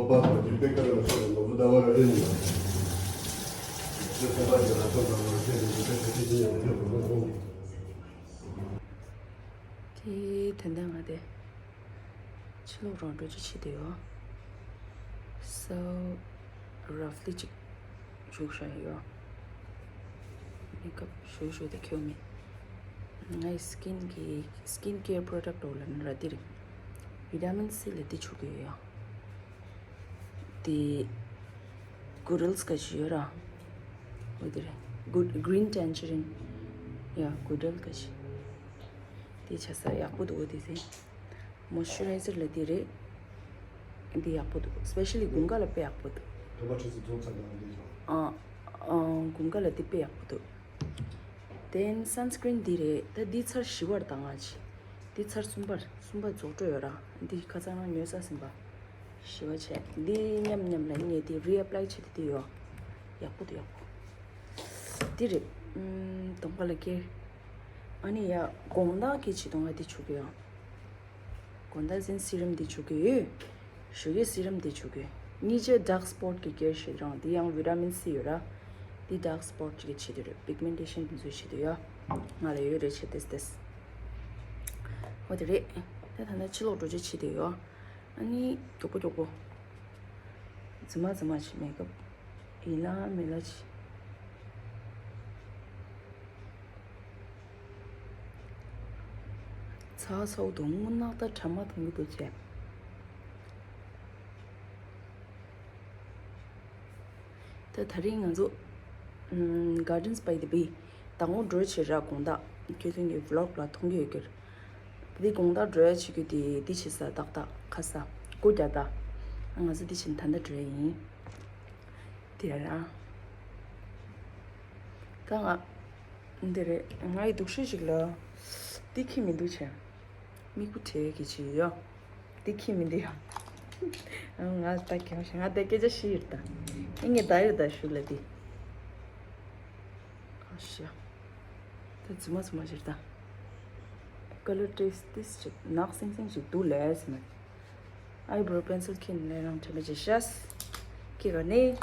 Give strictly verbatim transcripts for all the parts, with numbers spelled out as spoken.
དེ་ད་ལྟ་ང་དེ་ཕྱི་ལོགས་རང་འགྲོ་ཆ་བྱེད་དུ་ཡོད། So roughly ཅིག་བཞུགས་ཤག་ཡོད། མེག་ཨབ་ཞུ་ཞུ་དེ་ཁྱོད་མེད། ངའི་skin གི་skin care product འོག་ལ་ནི་ར་དེ་རེད། Vitamin C ལ་དེ་བྱུག་གི་ཡོད་ཡ། དེ་Goodles ག་ཞིག་ཡོད་ར། འོ་དེ་རེད། Good Green Tangerine ཡ། Goodles ག་ཞིག་དེ་ཆ་ས་ཡག་པོ་འདུག་འོ་དེ་ཟེ། Moisturizer ལ་དེ་རེད། འདི་ཡག་པོ་འདུག Especially དགུན་ཁ་ལ་དཔེ་ཡག་པོ་འདུག་དོ་པ་ཁྲི་ཚོ་ཚོང་ཚང་དང་འདི་ཡོད། ཨ། ཨ། དགུན་ཁ་ལ་འདི་དཔེ་ཡག་པོ་འདུག Then sunscreen འདི་རེད། ད་འདི་ཚར་བཞི་བར་དང་ང་ཆེ། འདི་ཚར་གསུམ་པར་གསུམ་པ་རྫོགས་འགྲོ་ཡོད་ར། འདི་ཁ་ཚང་རང་ཉོས་ས་ཟིན་པ། ཞི་བ་བྱས། འདི་མཉམ་མཉམ་ལ་ངས་འདི་reapply བྱེད་དེ་འདི་ཡོད། ཡག་པོ་འདུག་ཡག་པོ། འདི་རེད། ཨམ། གདོང་པ་ལ་ཁྱེར། ཨ་ནི་ཡ་དགོང་དག་གི་བྱེད་དུས་ང་འདི་བྱུག་གི་ཡོད། དགོང་དག་ཟིན་serum འདི་བྱུག་གི་ཡོད། ཞོགས་ཀས་serum འདི་བྱུག་གི་ཡོད། གཉིས་ཆ་dark spot གི་care བྱེད་རང་འདི་ཡང་vitamin C ཡོད་ར། འདི་dark spot གི་བྱེད་དུས་རེད། Pigmentation འདི་ཚོ་བྱེད་དུས་ཡོད། ང་ལ་ཡོད་རེད་བྱེད་དེ་དེ། འོ་དེ་རེད། ད་ད་ལྟ་ཕྱི་ལོགས་འགྲོ་རྒྱུ་བྱེད་དུས་ཡོད། ཨ་ནི་མགྱོགས་པོ་མགྱོགས་པོ། རྫི་མ་རྫི་མ་བྱེད་མེད་སྐབས། ཡིན་ལ་མིན་ལ་བྱེད། ཚ་སོགས་དང་རྔུལ་ནག་ད་དྲ་མ་མཐོང་གི་འདུག་བྱས། ད་དེ་རིང་ང་ཚོ་ཨམ། Gardens by the Bay དང་པོ་འགྲོ་བྱེད་ར་དགོང་དག་ཁྱོད་ཚོའི་vlog ལ་མཐོང་གི་ཡོད་ཀྱི་རེད། དེ་དགོང་དག་འགྲོ་ཡ་བྱེད་རྒྱུ་དེ་འདི་བྱེད་ས་ཏག་ཏག་ཁ་ས་སྒོ་རྒྱག་ད། ང་ཚོ་འདི་བྱེད་ད་ལྟ་འགྲོ་ཡ་ཡིན། དེ་ར། ད་ང་འདི་རེད། ང་ཡི་སྡུག་ཤོས་ཤིག་ལ་འདི་ཁྱི་མི་འདུག་བྱས། མིག་བུ་བྲེག་གི་བྱེད་ཡོད། འདི་ཁྱི་མི་འདུག་ཡ། ང་ད་གྱོང་ཤ་ང་ད་སྐད་ཆ་ཤི་ཡོད་ད། ཨེ་ངས་ད་ཡོད་ད་ཞུ་ལ་འདི། ཨ་ཤ། ད་རྫི་མ་རྫི་མ་ཞིག་ད། Color test ཏིས་ཅིག་ནག་སིང་སིང་ཞིག་འདུག་ལས་ཟེར་ན། Eyebrow pencil ཁྱེར་ནས་རང་དྲན་པ་བྱེད་ཤ། ཁྱེད་ག་ནས།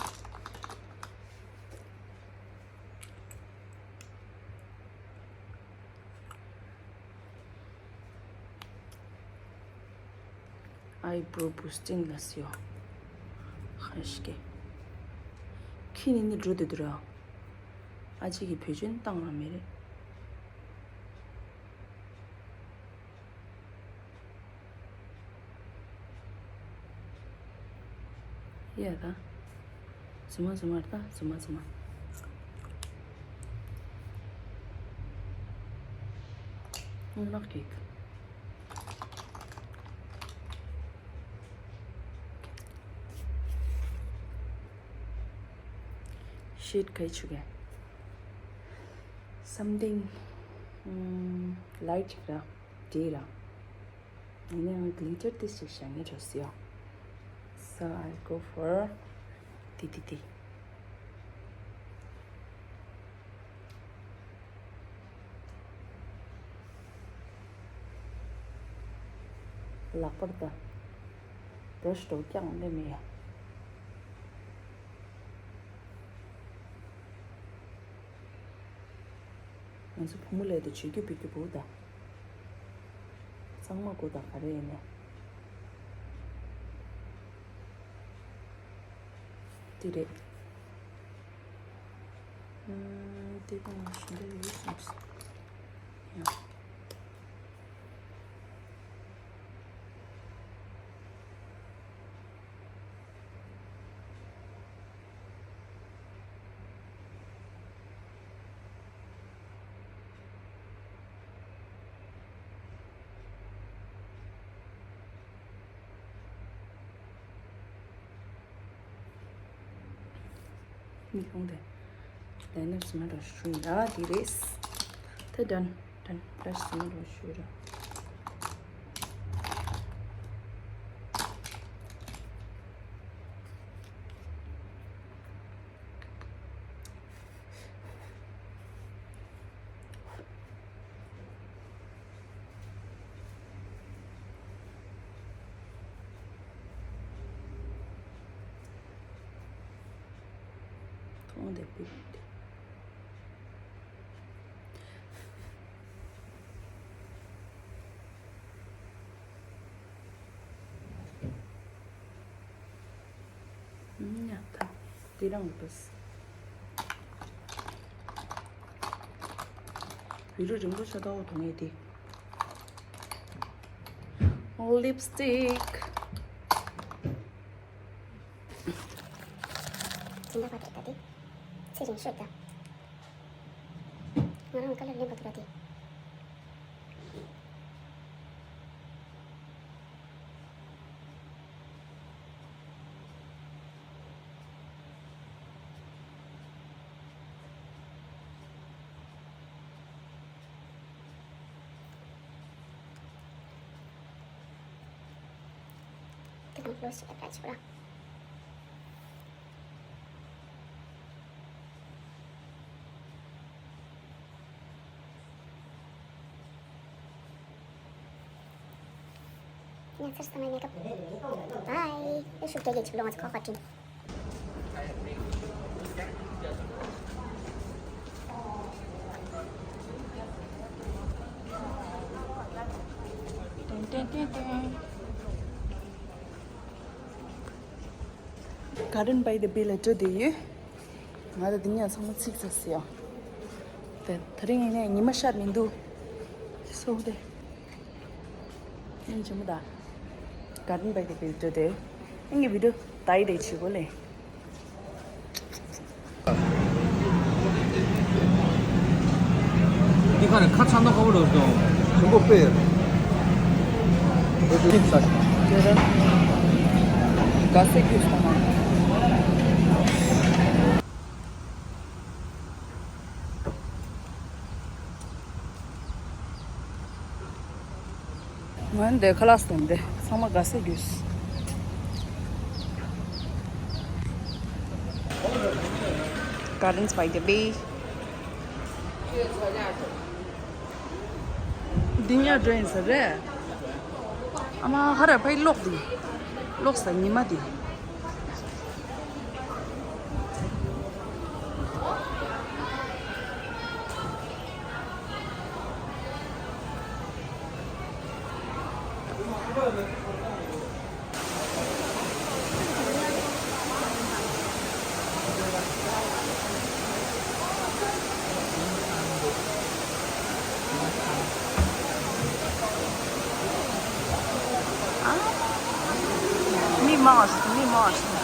Eyebrow boosting ལ་སིའོ། ཧ་ཤི་ཀེ། ཁྱི་ནི་ནི་འགྲོ་དུ་དུ་ར། ཨ་ཅེ་གི་བེ་ཅོན་བཏང་ར་མེད་རེད། ཡ་ད། རྫི་མ་རྫི་མ་རེད་ད་རྫི་མ་རྫི་མ། རྔུལ་ནག་རེད། Shade ག་ཡི་བྱུག་གས། Something ཨམ། Light ར། འདྲེས་ར། ཡིན་ནའང་glitter ཏིས་ཅིག་བཞག་ངེས་འགྲོ་སི་ཡ། So I go for དེ་དེ་དེ། ལག་པར་ད། brush དོ་ཀྱང་ལེ་མེ་ཡ། ང་ཚོ་བུ་མོ་ལས་དེ་བྱེད་རྒྱུ་བི་རྒྱུ་བུ་ད། གཙང་མ་དགུ་དང་ག་རེ་ཡིན་ནས། དེ་རེད། ཨུམ། དེ་དང་ཞུ་འདྲ་ཡོད་སོང་ས། ཡང་། མིག་ལོང་དེ། ལན་ནེར་སི་མ་འདྲ་ཞུ་ཡ་དེ་རེད། ད་done done ལ་སི་མ་འདྲ་ཞུ་ར། དེ་བུད། ཉག་ཐག་དེ་རང་བུད། བི་རུ་རིང་པོ་ཆ་ཏོག་དུང་ངེ་དེ། ལིབ་སི་ཊིག། ཚིག་འདྲ་པ་དེ་ལྟ་སྟེ། ཚེ་རིང་ཤོས་ད། ང་རང་ཀ་ལར་ལེན་པ་འདུག་ར་དེ། དེ་དང་ལོ་ཞིག་ལ་ཕྱོགས་ར། ཡང་ཚར་སོང་ངའི་མེག་ཨབ། བཱའི། ཨེ་ཤུགས་རྒྱག་གི་ཅིག་ལོ་ང་ཚོ་ཁ་ཁ་དྲིན། ཏན་ཏན་ཏན་ཏན། Garden by the Bay ལ་འགྲོ་བསྡད་ཡོད། ང་ད་དེ་ཉིད་ཚང་མ་ཚིག་ཚར་སོང་ཡ། དེ་དེ་རིང་ངས་ཉི་མ་ཤར་མི་འདུག་སོ་དེ། ཨིན་ཅི་མོ་ད། Garden by the Bay འགྲོ་བསྡད། ཨིན་གྱི་བི་ཌིའོ་ད་ཡི་དེ་བྱེད་དགོས་ལེ། འདི་ག་ནས་ཁ་ཚ་ན་ཁ་བོ་ལོ་སོང་། ཞིམ་པོ་དཔེ། འདི་ཚོ་ས། དགའ་སེ་གྱོད་སོང་ན། ང་འདི་ཁ་ལག་སྟོན་ཏེ་ཚང་མ་དགའ་སེ་གྱོད། Gardens by the Bay. འདི་ཉག་འགྲོ་ཡིན་ས་རེད། ཨ་མ་ཧ་ར་ཕའི་གློག་འདི། གློག་ས་ཉི་མ་འདི། མི་མང་ང་སོང་། མི་མང་ང་སོང་།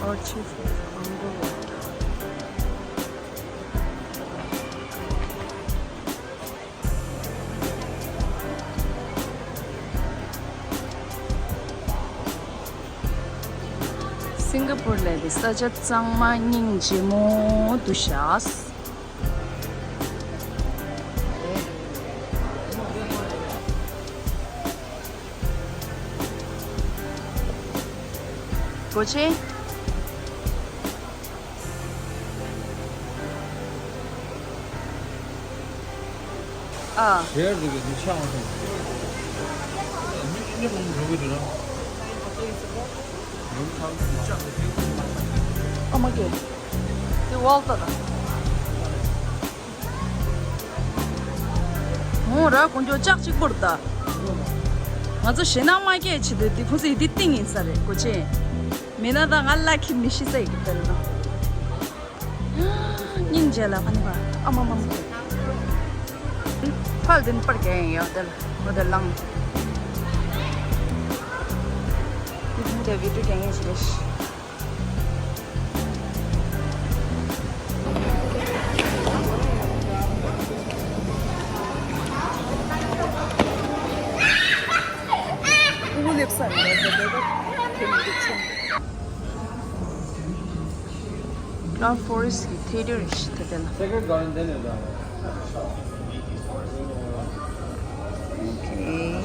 Orchid on the road. སིང་ག་པུར་ལ་དེ་ས་ཆ་གཙང་མ་སྙིང་རྗེ་མོ་འདུག་ཤག་སྒོ་ཆེན། ཨ། ཞེར་འདུག་གི་འདི་ཆགས་མ་སོང་། མི་ཤི་ནས་མང་འགྲོ་གི་འདུག་ན། ཨ་མ་གི། དེ་ཝོག་ཏོ་ལ། མོ་ར་དཀོན་མཆོག་ལྕགས་གཅིག་པོར་ལྟ། ང་ཚོ་ཞེད་སྣང་མ་སྐྱེད་ཆེད་དུ་དེ་ཁོང་ཚོ་ཡི་དེ་བཏིང་ཡིན་ས་རེད་སྒོ་ཆེན། མེད་ན་ད་ང་ལ་ཁྱི་མི་ཤི་ས་ཡི་གི་དེ་རེད་ན། སྙིང་རྗེ་ལ་ཕན་པ་ཨ་མ་མ་མ། ཕལ་དིན་པར་གྱི་ཡོད་དེ་ལ་ངོ་དེ་ལང་། དེ་དེ་བི་ཏུ་གྱི་ཡིན་ཞིག་རེད། Cloud Forest གི་ཐེ་རི་རི་ཞིག་ད་ལྟ་ལ། Sacred Garden དེ་ནས་ར། Okay.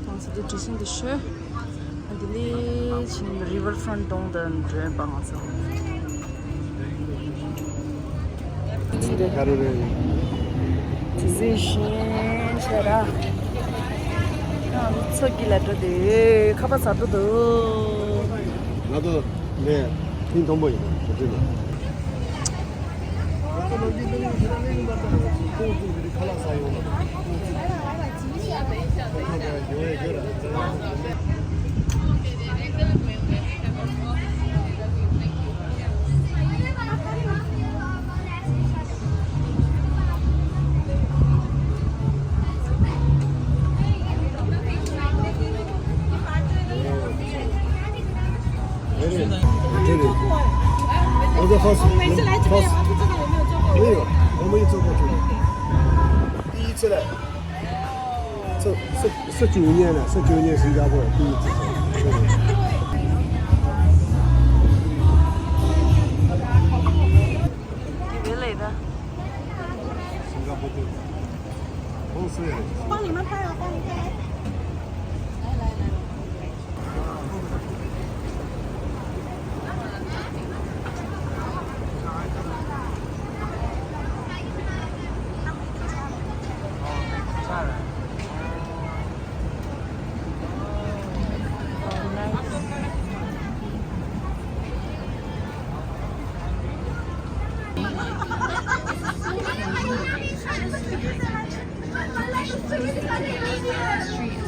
ང་ཚོ་འདི་འདྲ་ཞིག་འདི་ཤོད། ཨ་འདི་ནས་ཕྱིན་རི་ཝར་ཕྲོན་ཊི་གདོང་དུ་འགྲོ་ཡིན་པ་ང་ཚོ། འདི་ག་རེ་རེད། དེ་ཚོ་ཞེན་ཆེ་ར། ཡང་མཚོ་དཀྱིལ་ལ་འགྲོ་དུས་ཁ་པར་ཟ་འགྲོ་འདུག་ང་ཚོ་ནས་ཐེངས་དང་པོ་ཡིན་ན་གྲ་སྒྲིག་ལ།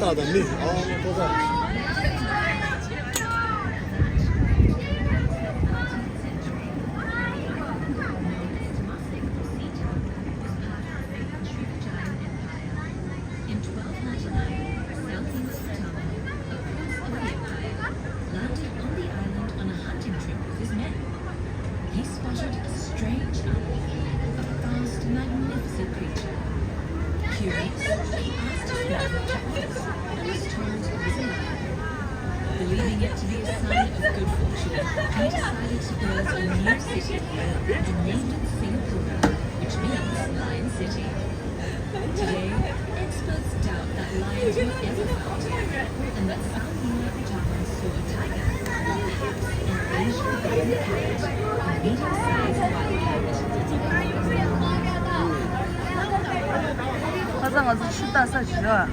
ཏག་ཏག་མི་ཨ་ཏོ་ཏོ། In twelve ninety-nine, a South East Tama, a prince of the empire, landed on the island on a hunting trip with his men. He spotted a strange animal, a vast, magnificent creature. Curious, he asked his men what it was and was told it was a lion. Believing it to be a sign of good fortune, he decided to build a new city and named it Singapore, which ཁ་སང་ང་ཚོ་ཆུ་ལྟ་ས་ཞིག་ལ།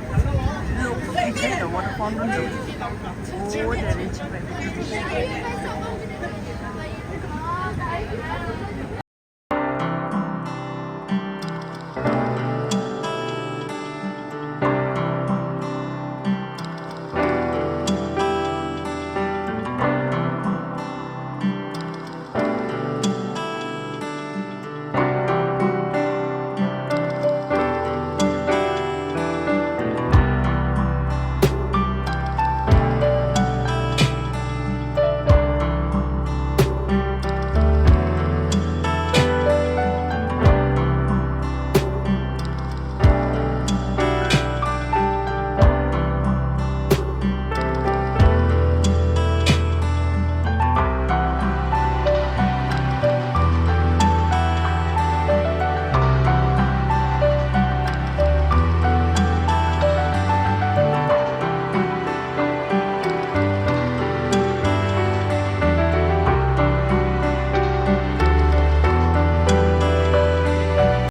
འདི་ལོ་ཁུག་ཀྱི་བྱས་ཏེ་ཝ་ཊར་ཕའུན་ཊན་འདུག་ཨོ་དེ་རེད་ཅིག་པས།